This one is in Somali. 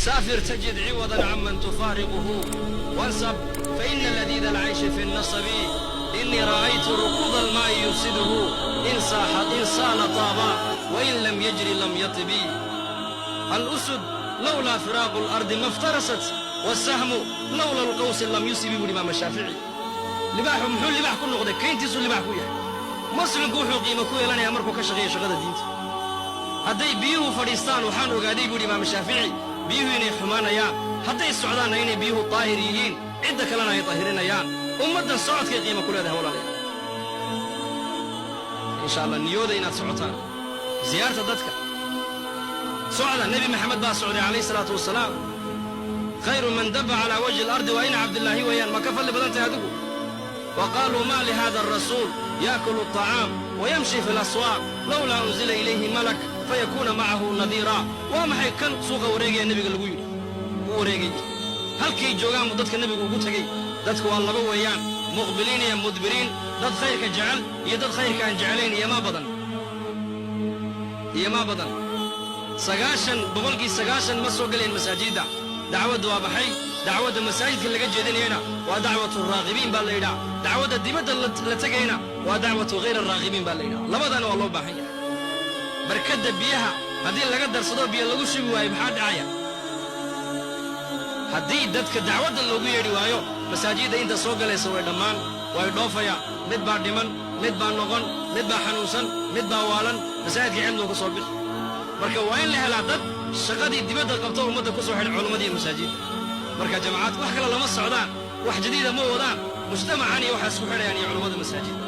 سافر تجد عوضا عمن تفارقه، وانصب فإن لذيذ العيش في النصب. إني رأيت ركود الماء يفسده، إن صاح إن سال طاب، وإن لم يجر لم يطب. الأسد لولا فراق الأرض ما افترست، والسهم لولا القوس لم يصب، buu Imaam Shaafici. Libaaxu muxuu libaax ku noqday? Kayntiisuu libaax ku yahay. Muslimku wuxuu qiimo ku yeelanayaa markuu ka shaqeeyo shaqada diinta. Hadday biyuhu fadhiistaan, waxaan ogaaday, buuhi Imaam Shaafici, biyuhu inay xumaanayaan. Hadday socdaanna inay biyuhu daahir yihiin, cidda kalena ay daahirinayaan. Ummaddan socodkay qiimo ku leedahay, walaalayaal. Insha Allah niyooda inaad socotaan, ziyaarta dadka socda. Nebi Maxamed baa socday calayhi salaatu wasalaam. خير من دب على وجه الأرض waa ina Cabdillaahi weeyaan. Ma ka fadli badan tahay adigu? وقالوا ما لهذا الرسول يأكل الطعام ويمشي في الأسواق، لولا أنزل إليه ملك فيكون معه نذيرا. Waa maxay kan suuqa wareegaya, nebiga lagu yidhi? Wuu wareegay, halkay joogaan buu dadka nebigu ugu tegey. Dadku waa laba weeyaan, muqbiliin iyo mudbiriin, dad khayrka jecel iyo dad khayrka aan jeclayn. Iyomaa badan? Iyomaa badan? 90% ma soo gelayan masaajidda. Dacwaddu waa maxay? Dacwadda masaajidka laga jeedinayana waa دعوة الراغبين baa la yidhaha. Dacwadda dibadda la tegayna waa دعوة غير الراغبين baa la yidhaha. Labadana waa loo baahan yahay. Barkadda biyaha haddii laga darsado, biyo lagu shubi waayo, maxaa dhacaya? Haddii dadka dacwadda loogu yeedhi waayo, masaajidda inta soo galaysa way dhammaan, way dhoofayaan. Mid baa dhiman, mid baa noqon, mid baa xanuunsan, mid baa waalan, masaajidka cilmigu ka soo bixi. Marka waa in la helaa dad shaqadii dibadda qabto, ummadda ku soo xidha culummada iyo masaajidda. Marka jamacaad wax kale lama socdaan, wax jadiida ma wadaan. Mujtamacan iyo waxay isku xidhayaan iyo culummada masaajidda.